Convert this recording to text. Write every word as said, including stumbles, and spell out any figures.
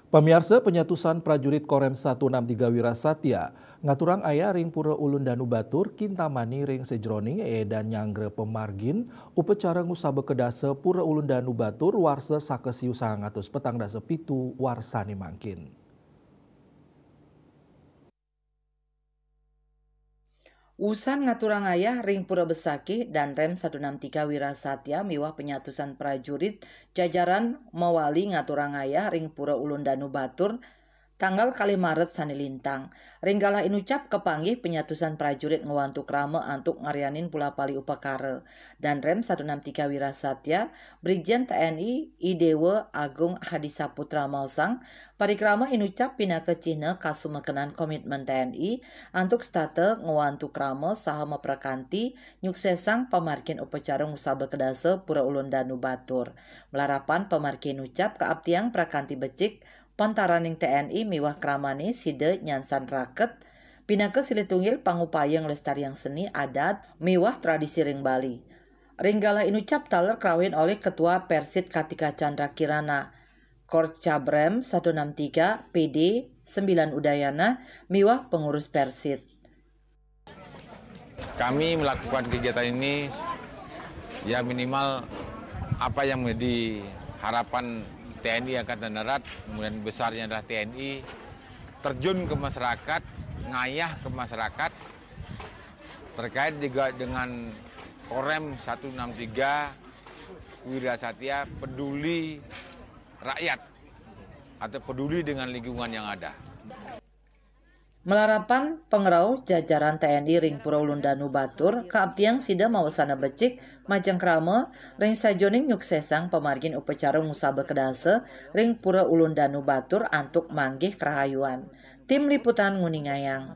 Pamiarsa, penyatusan prajurit Korem satu enam tiga Wirasatya ngaturang ayah ring Pura Ulun Danu Batur, Kintamani ring sajeroning edan nyanggra pamargin upacara ngusaba kedasa Pura Ulun Danu Batur warsa saka siu sangang atus petang dasa pitu warsane mangkin. Usan ngaturang ayah ring Pura Besakih, Danrem satu enam tiga Wirasatya miwah penyatusan prajurit jajaran mawali ngaturang ayah ring Pura Ulun Danu Batur, tanggal kalih Maret sane lintang. Ring galah inucap kapanggih penyatusan prajurit ngwantu krama antuk ngaryanin pulapali upakara. Danrem satu enam tiga Wirasatya, Brigjen T N I I Dewa Agung Hadi Saputra maosang, parikrama inucap pinaka cihna kasumekenan komitmen T N I antuk setata ngwantu krama saha maprakanti nyuksesang pamargin upacara ngusaba kedasa Pura Ulun Danu Batur. Malarapan pamargi inucap kaaptiang prakanti becik, pantaraning T N I miwah kramane sida nyansan raket, pinaka silih tunggil pangupaya nglestariang seni adat miwah tradisi ring Bali. Ring galah inucap taler krawin olih Ketua Persit Kartika Chandra Kirana, Korcabrem satu enam tiga, P D sembilan Udayana, miwah pengurus Persit. Kami melakukan kegiatan ini, ya, minimal apa yang menjadi harapan T N I Angkatan Darat, kemudian besarnya adalah T N I, terjun ke masyarakat, ngayah ke masyarakat, terkait juga dengan Korem satu enam tiga Wirasatya peduli rakyat atau peduli dengan lingkungan yang ada. Malarapan pangrauh jajaran T N I ring Pura Ulun Danu Batur, kaaptiang sida mawasana becik majeng krama ring sajeroning nyuksesang pamargin upacara ngusaba kedasa ring Pura Ulun Danu Batur antuk manggih karahayuan. Tim Liputan nguningayang.